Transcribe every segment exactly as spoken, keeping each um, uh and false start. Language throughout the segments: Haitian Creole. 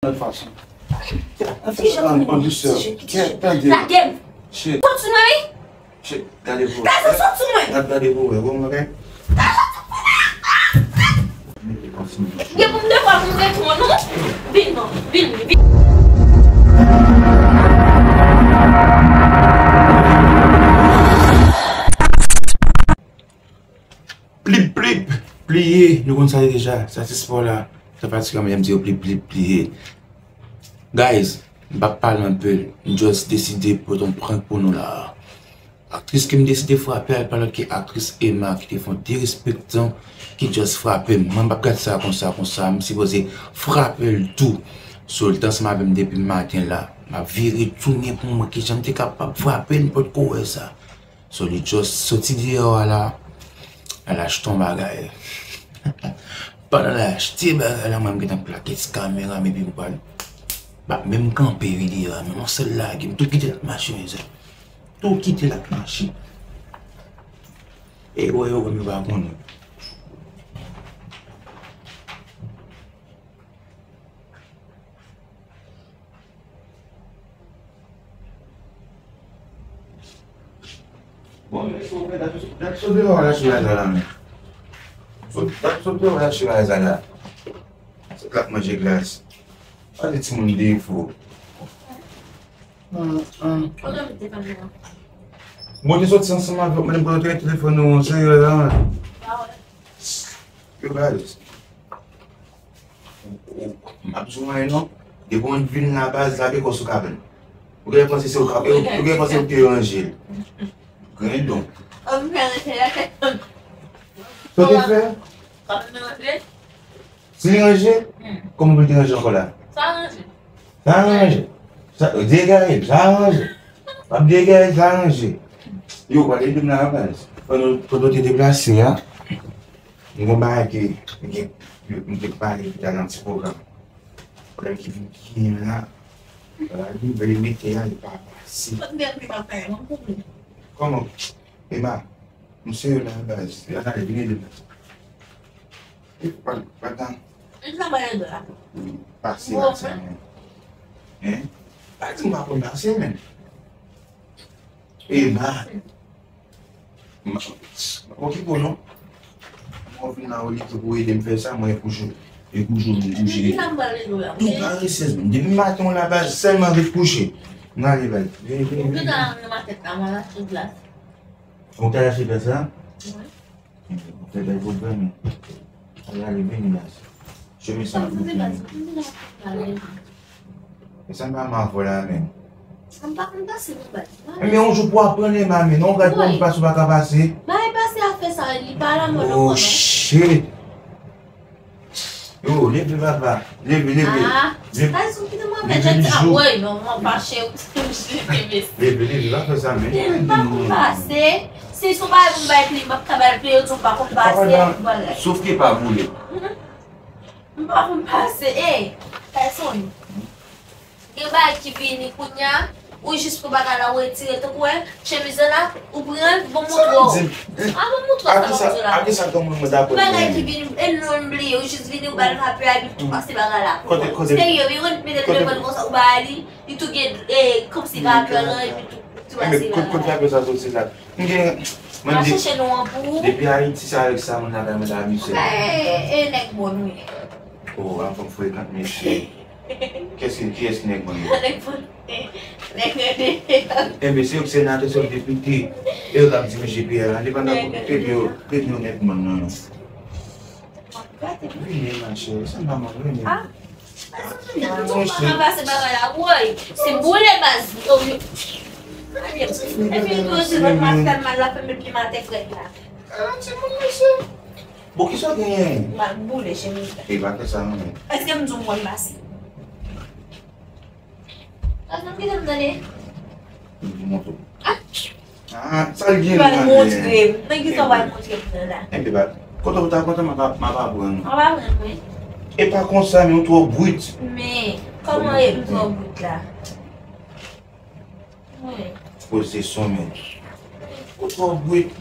Lòt fason. An, an dousè. Kè, tande. Lage m. Shit. Sot sou mwen, wi. Shit, gade pou. Gason, sot sou mwen. Gade, gade pou wè, bon, ok? Gen pou m devwa pou m reponn ou. Vin non, vin, vin. Plip, plip, pliye. Nou konn sa deja. Sa se spò la. Sa fatige m, lè m di yo plip, plip, pliye. Guys, m p ap pale anpil. M just deside pote yon prank pou nou la. Aktris ke m deside frape a, pa lòt ke aktris Emma, ki te fè yon derespektan, ki just frape m. Mwen, m p ap gad sa konsa, konsa. M sipoze frape l tou. So, l t ansanm avè m depi maten la. M ap vire tounen pou m wè kijan m te kapab frape l, m potko wè sa. So, li just soti deyò a la, al achte yon bagay. Pandan l achte bagay la, mwen, m gentan plake ti kamera m epi m pral, m p ap menm kanpe videyo a, men yon sèl lage, m tou kite l ap mache, mezanmi. Tou kite l ap mache. E wè yo, yo pa konnen. Bon, men, si w fè dat, dat sot deyò a la, chiraj la, la, men. Sot, dat sot deyò a la, chiraj la, la. Se k ap manje glas. Gade timoun defo. Hum, hum. Bon, te soti ansanm avè w, mwen, mwen te rete telefòn nou, serye la, men. Yo, guys. M ap di w anyen non. Depi w vin la baz, lage kò sou kabann. Ou gen panse se ou k ap, ou gen panse ou te ranje l. Grendon. Sa w te fè? Si li ranje? Kòman pou l te ranje ankò la? Sa ranje. Sa ranje. Sa, degaje, sa ranje. P ap degaje, sa ranje. Yo, pale de m la, baz. Pandan, pandan w te deplase a, M gon bagay ke m gen, m te pale ki ta nan ti pwogram. Pwogram ki vin genyen la, la li vle mete a, li pa pase. Kot m te antre nan kay mwen, pou mwen. Kòman? Ema, m serye la, baz. Vin ale, vin ede m. E, pa, pa tan. M travay andan la. Pase la, sa, men. Hein? Pa di m pa konn pase, men. Ema. M, m okipe w non. Mwen vin la olye ke pou ede m fè sa, mwen kouche. E kouche, mwen kouche. Tou paresez, men. Depi maten w la baz, sèlman ret kouche. M ale baz. Vini, vini, vini. Ou ta achte glas la? Wi. Ou fè bèl pwogram, men. Ale, ale, vini baz. Chemiz sa pou vini. E sa m pa mal vòlè a menm. Sa m pa konn pase non baz. Ebyen yon jou pou aprann Ema men, non, gad kòman pase ou pa ka pase. Bay pase afè sa, li pa la mòd ankò non. Oh shit. Yo, leve papa, leve, leve. Ah, leve. Sa sou ki te mwen fè jèt sa. Woy, non, mwen fache ou ti mesye. Leve, leve, pa fè sa men. Men m pa konn pase. Si sou bay pou bay pli, m ap ka bay pli, yo di w pa konn pase. Sof ke pa boule. M pa konn pase, ey, Tyson. Gen bagay ki vini kounye a, ou jis pran bagay la, ou retire, tankou wè, chemiz la, ou pran l, bon moutre w. A bon moutre w sa, bon moutre w la. Apre sa, apre sa, kòman mwen ta pran bagay ki vini, e non m bliye, ou jis vini, ou ba l vapè a, epi tou pase bagay la. Kote, kote, serye, wi, ou mete telefòn konsa, ou ba li, li tou gen, e, kòmsi vapè lan, epi tou, tou pase bagay la. Kote vapè sa soti la? M gen, mwen al chèche non an pou ou. Depi Ayiti, se avèk sa moun la bay mwen abitye. E, e nèg bon ou ye. Oh, an fòm frekant, mesye. Kiyès ki, kiyès ki nèg bon yo? Nèg bon, nèg rete. Enben, se yo ki senatè, se yo ki depite. E yo k ap dirije peyi a. Endepandan pou peyi yo, peyi yo nèg bon nan. Vini, ma chérie, sa maman, vini. Ah. Tou pa ka pase bagay la, woy. Se boule baz. Oh, yo. Epi, tou se lòt maskad mal la fè m epi maten frèt la. Ala timoun, mesye. Bon, kisa w genyen? M ap boule chemiz la. E pa fè sa non, men. Èske m di w mwen pase? Pase m kite m tande. M di montre w. Ah. Ah, sa l gen la, men. Pral montre m. Men kisa w pral montre m nan la? Enben, ba, kote w ta kontan, m ap, m ap aprann ou. M ap aprann, wi. E pa konsa, men ou twò brit. Men, kòman e m twò brit la? Wi. Poze son, men. Ou twò brit.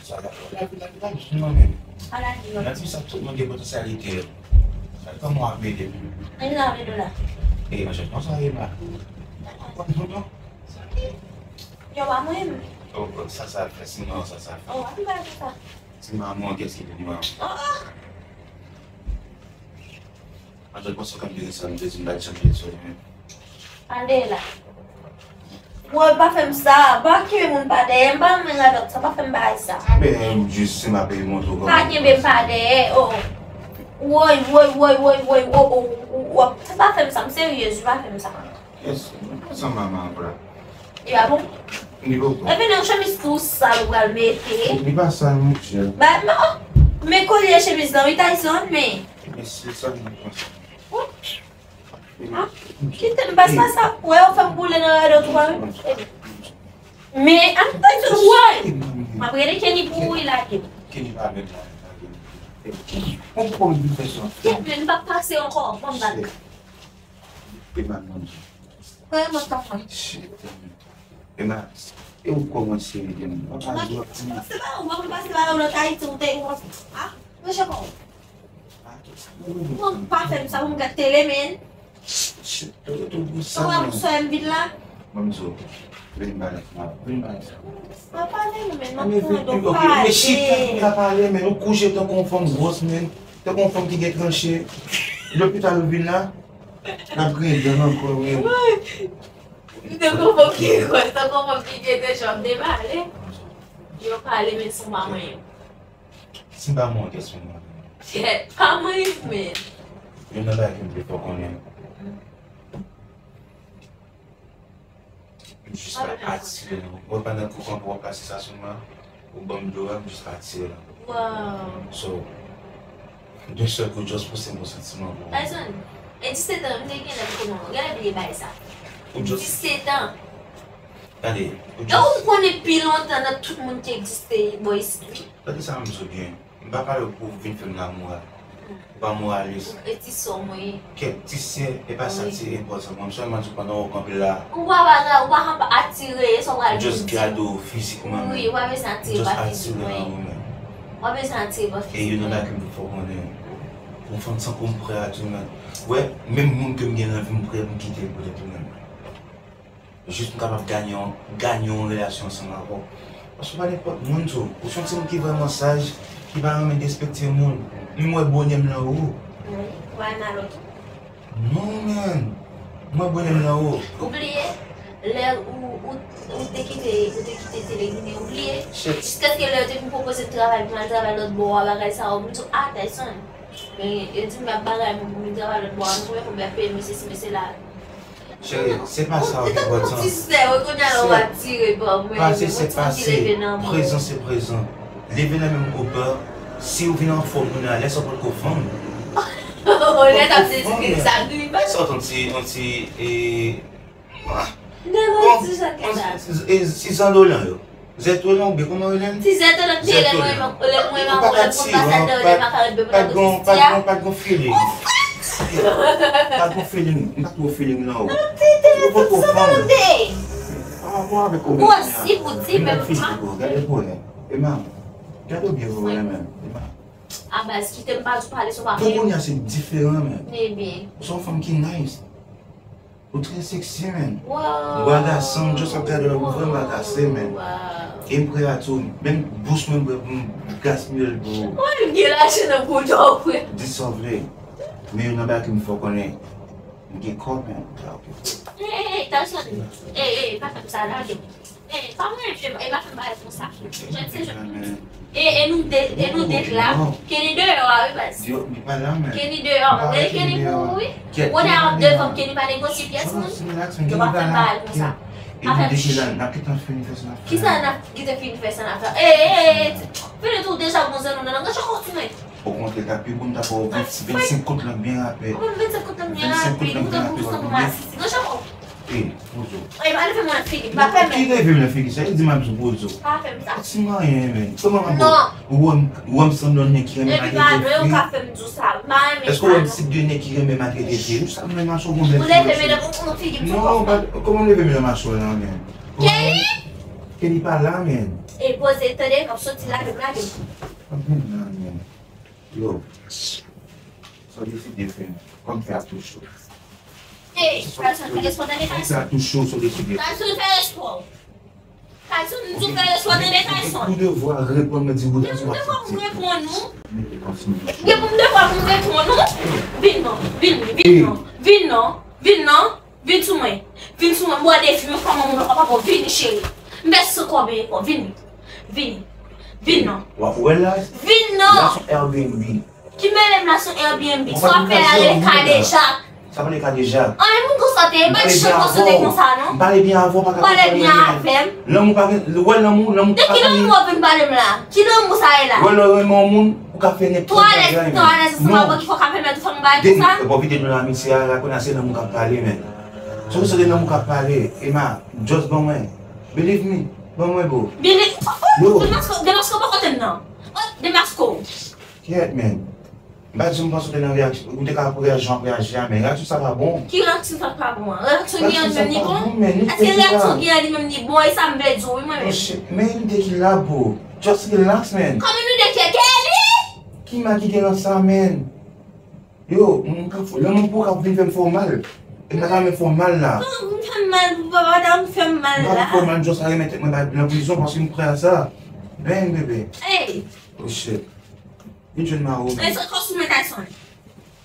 Sa la, la, la, la, la, non, men. Ala di non. Nan ti sa tout moun gen potansyalite. Kòman w ap mete? Ann lave do la. E, manje, konsa, e, ma. Konn nou, non? Yo, pa mwen menm. Oh, oh, sa, sa fè, sinon, sa, sa fè. Oh, ann ba sa. Si manman, kès ki pou manman? Oh, oh. Mwen te panse kòm de sa, m te di m pa t janm vin sou li menm. Ale la. Woy, pa fè m sa. Pa kenbe moun pa dèyè. M pa renmen radòt sa. Pa fè m bagay sa. Men, jis si m ap montre w kòman. Pa kenbe m pa dèyè. Oh. Woy, woy, woy, woy, woy. Oh, oh, oh, oh. Pa fè m sa. M seryez, pa fè m sa. Yes, mwen pa sanm manman ankò la. Li pa bon? Li poko. Epi nan chemiz tou sal ou pral mete. Li pa sal, monchè. Ba, non. Men kolye chemiz lan, wi, Tyson, men. Men se sa mwen panse. Oh. Ah, kite m, bas pa sa. Wè, ou fè m boule nan radòt ou, pa wi. Men, ah, Tyson, wè. M ap rele Kenny pou ou lage. Kenny pa menm la. Kenny, on pou konn vin fè sa. Kenny, m pa pase ankò. Bon, bal. Te mal manje. Kòman ta fè? Shit. E ma, e ou kòmanse, men. Mwen pa jwe ak ti. Se pa ou, mwen pase pa ou nan Ayiti, ou te, ou, ah, mwen chè kò. Mwen pa fè m sa, mwen gad tele, men. Shit, tout, tout, tout sa. Ou wè m sou m vin la? Mwen m di w, vin ba la, vin ba la. Mwen pale, men, mwen pale, donk, ok, pale. Men shit, ou ka pale, men, ou kouche tankou yon fanm gwòs, men. Tankou yon fanm ki gen tranche. Lopital ou vin la? N ap griyen dan nan kò, men. M te konprann ki, m te konprann ki gen de jan m te pale. Yo pale, men sou manman yo. Si m pa mwen, kès mwen mwen? Kèt, pa mwen, men. Youn nan bagay ke m te fè w konnen. M jis pa atire nan ou. Mwen pandan kou kanpe w ap pase sa sou mwen, ou ban m do a, m jis pa atire nan ou. Wow. So, d'un seul coup, just pouse m yon santiman pou ou. Tyson, e disèt an, m te gen lè m kòman, ou genlè bliye bagay sa. Ou just disèt an. Gade, ou just. E ou m konnen pi lontan nan tout moun ki egziste bò isit, wi. Gade sa m di w byen. M pa pale w pou w vin fè m lamoral. Ou pa moralis. E ti sè w mwen ye. Kèt ti sè, e pa sa ki enpòtan pou mwen. M sèlman di w pandan w kanpe la. Ou pa, pa, ou pa atire, e sa w pral vin di. Just gade w fizikman menm. Wi, ou pa bezwen atire pa fizikman. Just atire nan ou menm. Ou pa bezwen atire pa fizikman. E youn nan bagay ke m pou fè w konnen. Yon fanm tankou m prè a tou menm. Wè, menm moun ke m gen nan vi m prè pou m kite l poutèt ou menm. Jis pou m kapab gade yon, gade yon relasyon ansanm avè w. Paske w pa nenpòt moun tou. Ou se yon timoun ki vrèman saj, ki pa renmen derespekte moun. M wè bonè m nan ou. Wi, w al nan lòt. Non, man. M wè bonè m nan ou. Ou bliye? Lè ou, ou, ou te kite, ou te kite tele ginen, ou bliye? Shit. Jiskaske lè yo te vin pwopoze m travay, pou m al travay lòt bò a, bagay sa yo, m di w, ah, Tyson. Men, yo di m y ap bagay mwen pou m vin travay lòt bò a, m konbyen fwa m ap peye misye, si misye la. Cheri, se pa sa w gen enpòtans. Ti sè, wi, kounye a la w ap tire pa mwen. Pase se pase, prezan se prezan. Leve nan men m, Opa, si w vin anfòm kounye a, lè sa w potko fanm. Lè t ap sezi sa gri. Lè sa w t yon ti, yon ti, e, ah. Bon, e, si zandolan yo. Zètolan oubyen kòman yo rele l? Ti zètolan, te lè mwen, lè mwen, mwen, mwen, mwen, pa ka tire, pa, pa, pa t gon, pa t gon, pa t gon feeling. Pa t gon feeling, m pa t gon feeling nan ou. Ou potko fanm. Pa rapò avèk ou menm. Ou osi pou di menm. Gade figi pou, gade pou wè. E manman, gade w byen pou wè menm. E manman. A baz, kite m pa di w pale sou pa. Pou kounye a se diferan menm. Ebyen. Ou se yon fanm ki nice. Ou trè sexy, man. Wow. Ou agase, m just ap gade w, ou vrèman agase, man. Wow. E m prè a tou, menm bous mwen m prè pou m gaspiye l pou ou. Mwen m gen lajan nan bouda w, frè. Di sa w vle. Men youn nan bagay ke m fè w konnen, m gen kòb, man. Sa, ok. Ey, ey, ey, Tyson. Ey, ey, pa fè m sa, lage m. E, pa mwen, e, e pa fè m bagay konsa. Jwenn se jwenn. E, e nou de, e nou de la. Kenny deyò a, wi, baz. Yo, li pa la, men. Kenny deyò. Ou rele Kenny pou ou, wi. Ou konnen a devan Kenny pa negosye pyès moun. Yo pa fè m bagay konsa. E nou de la, n ap gentan fini fè sa n ap fè. Kisa n ap gentan fini fè sa n ap fè? E, e, e, e, fini tou deja gon zèl nou nan nan. Range kò w sou mwen. Okontrè, ta pi bon ta ba w vennsenk kout lan byen rapid. Ou konn vennsenk kout lan byen rapid, ou tankou sankou masisi. Nan chan w. Ey, Bozo. Ey, pa leve mwen nan figi m, pa fè m. Ki leve m nan figi sa? E di m ap di w Bozo. Pa fè m sa. Ti manyen, men. Kòman m ap di w? Ou wè m, ou wè m sanble yon nèg ki renmen maltrete fi? Epi pa vle, ou ka fè m di w sa. M pa renmen sa, non. Èske ou wè m tip de nèg ki renmen maltrete fi? Ou sa m renmen mache w gon bèl figi. Ou leve men nan figi m. Non, pa, kòman m leve men nan mache w la, men? Kenny! Kenny pa la, men. E poze, tande, m ap soti la, m lage. Anpil nan, men. Yo. Sa w deside fè, men. Kòm fè a tou cho. Ey, Tyson, fè respè w, tande, Tyson. Kòm fè a tou cho, sa w deside fè. Tyson, fè respè w. Tyson, m di w fè respè w, tande, Tyson. Ou devwa reponn mwen, di w Tyson, aksepte. Gen pou m devwa pou m reponn ou. Gen pou m devwa pou m reponn ou. Vin non, vin, vin non, vin non, vin non. Vin sou mwen. Vin sou mwen. M ba w defi, men kòman moun nan papa pou vini, cheri. M fè san kòb e kò. Vini. Vini. Vin non. W ap wè la. Vin non. La se yon Airbnb. Ki mele m la se yon Airbnb? Sa w ap fè la rele kadejak. Sa pa rele kadejak. Anyen moun konsa te ye, pa gen chan konsa te konsa non. M pale byen avè w, pa ka konprann mwen. Pale byen avè m. Lanmou pa gen, ou wè lanmou, lanmou pa gen. De ki lanmou w ap vin pale m la? Ki lanmou sa ye la? Ou wè lè w renmen yon moun, ou ka fè nenpòt bagay, men. Twalèt, twalèt, se sa ki fè w ka pèmèt ou fè yon bagay konsa? Pwofite de amitye a, la kounye a se lanmou k ap pale, men. Se konsa de lanmou k ap pale, Emma, just ban mwen. Believe me, ban mwen, bro. Believe, demaske, demaske w bò kote m nan. Demaske w. Kyèt, men. M pa janm panse w te nan reyaksyon, ou te ka reyaji jan w ap reyaji a, men reyaksyon sa pa bon. Ki reyaksyon sa k pa bon an? Reyaksyon Guianne menm li bon? Èske reyaksyon Guianne li menm li bon? E sa m vle di w, wi, mwen menm. Oh, shit. Men nou de ki la, bro. Just relax, man. Kòman nou de ki? Kelly! Ki mal ki gen nan sa, man? Yo, m ka fò, lanmou pou w ka vin fè m fè w mal. E m pa ta renmen fè w mal la. Non, m fè m mal, papa, pa ta fè m mal la. M pa fè w mal, just remèt tèt mwen nan prizon paske m prè a sa. Ben, bebe. Hey! Oh, shit. Vin jwenn mari w, men. Ranje kò w sou mwen, Tyson.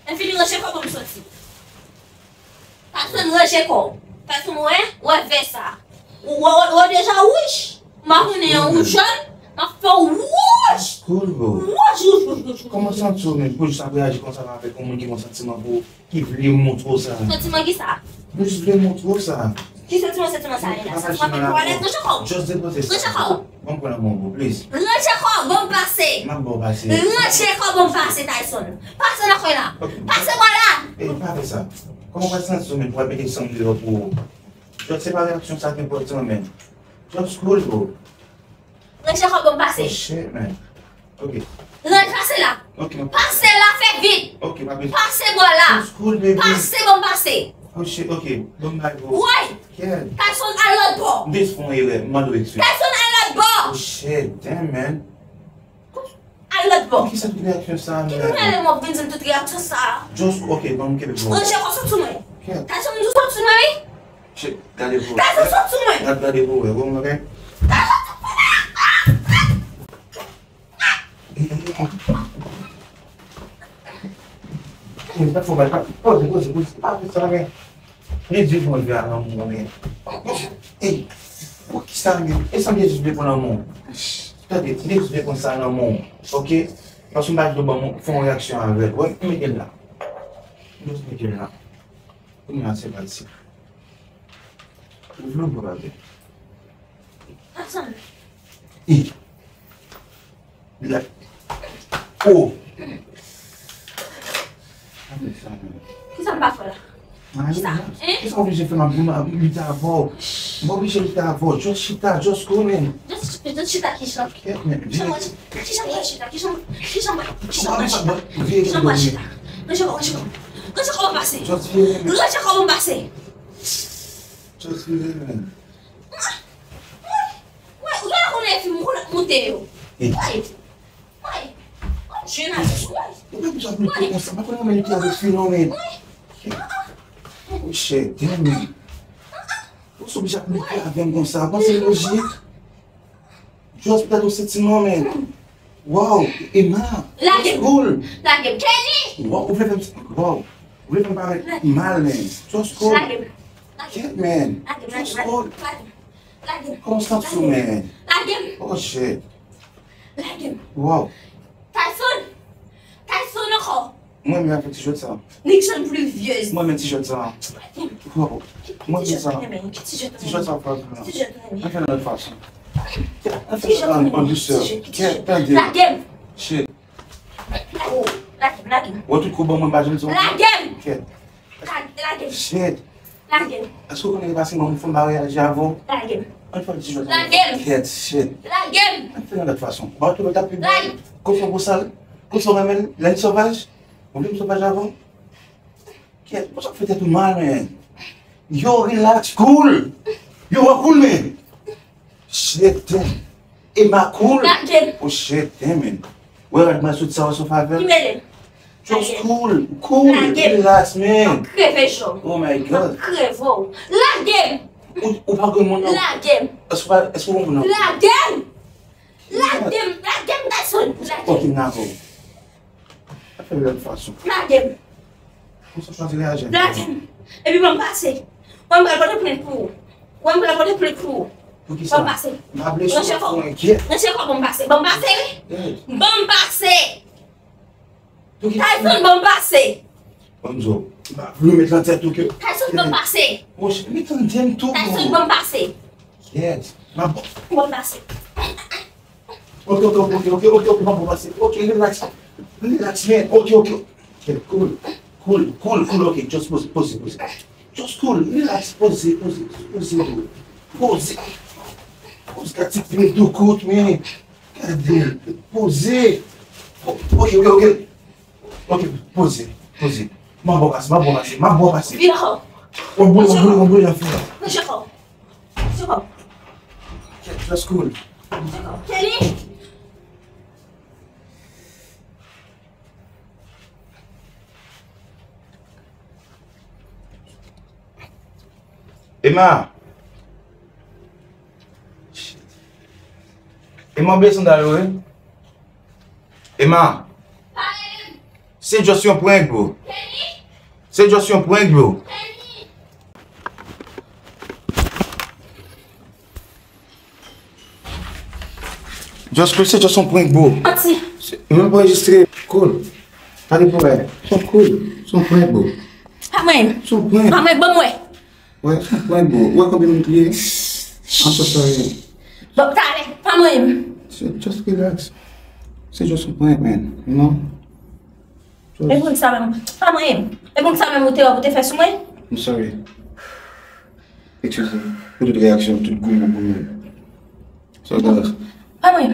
Lè fini ranje kò w ban m soti. Tyson, ranje kò w. Tyson, wè, wè vè sa. Ou wè, wè, wè deja wouj. M pa konnen an wouj jòn. M ap fè w wouj. Cool, bro. Wouj, wouj, wouj, wouj, wouj. Kòman w santi w, men, pou w jis ap reyaji konsa avèk yon moun ki gen yon santiman pou ou? Ki vle montre w sa. Santiman ki sa? Nou jis vle montre w sa. Ki santiman, santiman sa ye la? Santiman ap twalèt nan chakò. Just depoze sa. Nan chakò. Ban m pran nan men w, please. Ranje kò w, ban m pase. M ap ba w pase. Ranje kò w, ban m pase, Tyson. Pase nan kwen la. Ok. Pase bò la. Ey, pa fè sa. Kòman w pral santi w, men, pou w ap mete san m deyò pou ou? Just se pa reyaksyon sa ki enpòtan, men. Just cool, bro. Ranje kò w ban m pase. Oh, shit, man. Ok. Ranje, pase la. Ok, ok. Pase la, fè vit. Ok, pa bezwen. Pase bò la. It's cool, baby. Pase ban m pase. Oh, shit, ok. Ban m bay, bro. Woy! Kèt. Tyson, al lòt bò. M te fè yon erè, m mande w ekskiz. Tyson, al lòt bò. Oh, shit, damn, man. Al lòt bò. Kisa tout reyaksyon sa, man? Ki pou mele m w ap vin di m tout reyaksyon sa? Just, ok, ban m kenbe, bro. Ranje kò w sot sou mwen. Kèt. Tyson, m di w sot sou mwen, wi. Shit, gade pou wè. Tyson, sot sou mwen. Gad, gade pou wè, bon, ok? Tyson, sot sou mwen. Ey, pa fò bay, pa, poze, poze, poze, pa fè sa, men. Li di bon Dye a lanmou, men. Ey, poukisa, men? E sanble Jezi vle pran lanmou. Tande, Jezi vle pran sa lanmou, ok? Paske m pa di w ban m fè yon reyaksyon avè l. Wè, mete l la. Just mete l la. Kounye a se pati. Ou vle ou pa vle? Atann. I. La. O. Kisa m pa fè la? Kisa? Hein? Kisa w oblije fè m ap lite avè w? M pa oblije lite avè w. Just chita, just go, man. Just, just chita kijan? Kijan mwen chita? Kijan mwen chita? Kijan mwen chita? Kijan mwen chita? Kijan mwen chita? Ranje kò w, ranje kò w. Ranje kò w ban m pase. Just vire, man. Ranje kò w ban m pase. Just vire, man. Woy, woy, ou genlè konnen fim, ou konnen moute yo. Woy, woy, woy, jennaj, woy. Ou pa bezwen ap lite konsa, pa konnen mwen lite avèk fi non, men. Woy. Oh, shit, damn, man. Ou sou oblije ap lite avè m konsa, panse lojik. Just pèdi yon santiman, man. Wow, Emma. Lage m. Cool. Lage m. Kenny! Wow, ou vle fè m, wow. Ou vle fè m parèt mal, man. Just cool. Lage m. Lage m. Kèt, man. Lage m, lage m, lage m. Just cool. Lage m. Lage m. Kòman w santi w, man? Lage m. Oh, shit. Lage m. Wow. Tyson! Tyson ankò! Mwen menm avèk ti jwèt sa. Nixon Pluviose. Mwen menm ti jwèt sa. Wow. Mwen menm sa. Ti jwèt sa. Ti jwèt sa, frè. Ti jwèt. Ann fè l yon lòt fason. Ann fè l an, an dousè. Kèt, tande. Lage m. Shit. Lage m, lage m. Wè tout kou ban mwen pa janm di yon. Lage m. Kèt. Lage m. Shit. Lage m. Èske w konnen e pa sèlman moun fanm pa reyaji avè w? Lage m. Ann fè l ti jwèt. Lage m. Kèt, shit. Lage m. Ann fè l yon lòt fason. Ba w tou lòt ap pi bèl. Lage m. Konsa w sal. Konsa w renmen l. Lè l sovaj. Ou vle m sovaj avè w? Kèt, konsa w fè tèt ou mal, man. Yo, relax, cool. Yo, w cool, man. Shit, damn. Emma, cool. Lage m. Oh, shit, damn, man. Wè, rad mwen sot sa, wè, sa w fè avè l. Ki mele? Just cool, cool, relax, man. M ap kreve, Jean. Oh my God. M ap kreve w. Lage m. Ou, ou pa granmoun, non. Lage m. Èske w pa, èske w granmoun, non? Lage m. Lage m, lage m, Tyson. Lage m. Ok, m dakò. Fè l lòt fason. Lage m. Konsa chwazi reyaji. Lage m. Epi ban m pase. Wè m pral pote plent pou ou. Wè m pral pote plent pou ou. Pou ki sa? Ban m pase. M pa vle sou fon enkyèt. Ranche kò w, ban m pase. Ban m pase, wi. Ban m pase. Pou ki sa? Tyson, ban m pase. Ban m di w. M pa vle met nan tèt ou ke. Tyson, ban m pase. Monchè, met nan tèt m tou. Tyson, ban m pase. Kyèt. M ap. Ban m pase. Ok, ok, ok, ok, ok, ok, m ap pase. Ok, relax. Relax, man. Ok, ok. Ok, cool. Cool, cool, cool. Ok, just poze, poze, poze. Just cool, relax, poze, poze, poze, bro. Poze. Poze, gad ti pye doukout, man. Gade, poze. Ok, ok, ok. Ok, poze, poze. M ap ba w pase, m ap ba w pase, m ap ba w pase. Vin ankò. W ap boule, w ap boule, w ap boule, w ap fini. Vin ankò. Vin ankò. Just cool. Vin ankò. Kenny! Emma! Shit. Emma, bliye sandal ou, wi. Emma! Se just yon prank, bro. Se just yon prank, bro. Just cool, se just yon prank, bro. Manti. Se, mwen pa anrejistre. Cool. Pa de pwoblèm. Se cool. Se yon prank, bro. Pa mwen. Se yon prank. Pa mwen, ban m wè. Wè, se yon prank, bro. Wè konbyen minit li ye? I'm so sorry. Bon, talè, pa mwen. Se just relax. Se just yon prank, man. You know? E pou sa menm, pa mwen. E pou sa menm ou te wè pou te fè sou mwen? I'm sorry. Excuse me. Pou tout reyaksyon, tout goumou, goumou. So, guys. Pa mwen.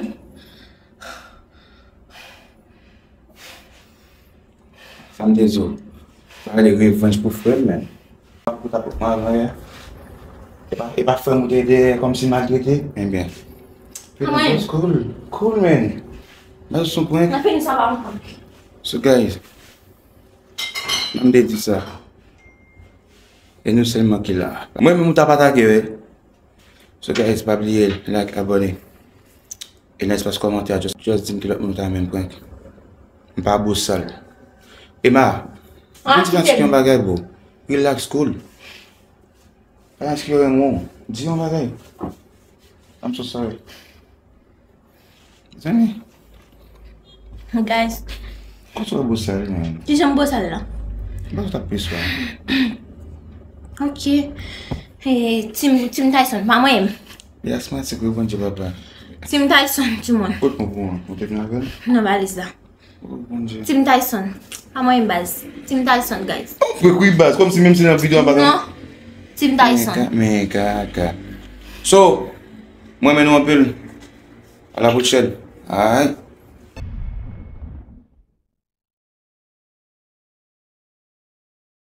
Sa m te di w. Sa rele revanj pou frè m, man. Ou ta pot mwen avan yè. E pa, e pa frè m ou te dèyè kòmsi maltrete? Ebyen. Cool, cool, man. Nan sou pwen. Nan fini sa pa ansanm. So, guys, m te di sa. E nou sèlman ki la. Mwen menm ou t ap atake, wi. So, guys, pa bliye, like, abòne. E nan espas kòmantè a, just, just di m ki lòt moun ou ta renmen m prank. M pa bosal. Emma, ah, di Mansik yon bagay, bro. Relax, cool. Paske yo renmen w. Di yon bagay. I'm so sorry. Zanmi. Guys. Kòman w bosal, man? Kijan m bosal la? Ba w tap preswa. Ok. Eh, Team, Team Tyson, pa mwen menm. Li asmatik, wi, Bondye papa. Team Tyson, timoun. Kot mwen pou mwen? Mwen te vin avè l? Nan valiz la. Oh, Bondye. Team Tyson. Pa mwen menm baz. Team Tyson, guys. Ou fè kwi baz, kòmsi menm si nan videyo an pa gen. Non. Team Tyson. Men ka, men kaka. So, mwen renmen nou anpil. A la pwochèn. Alright.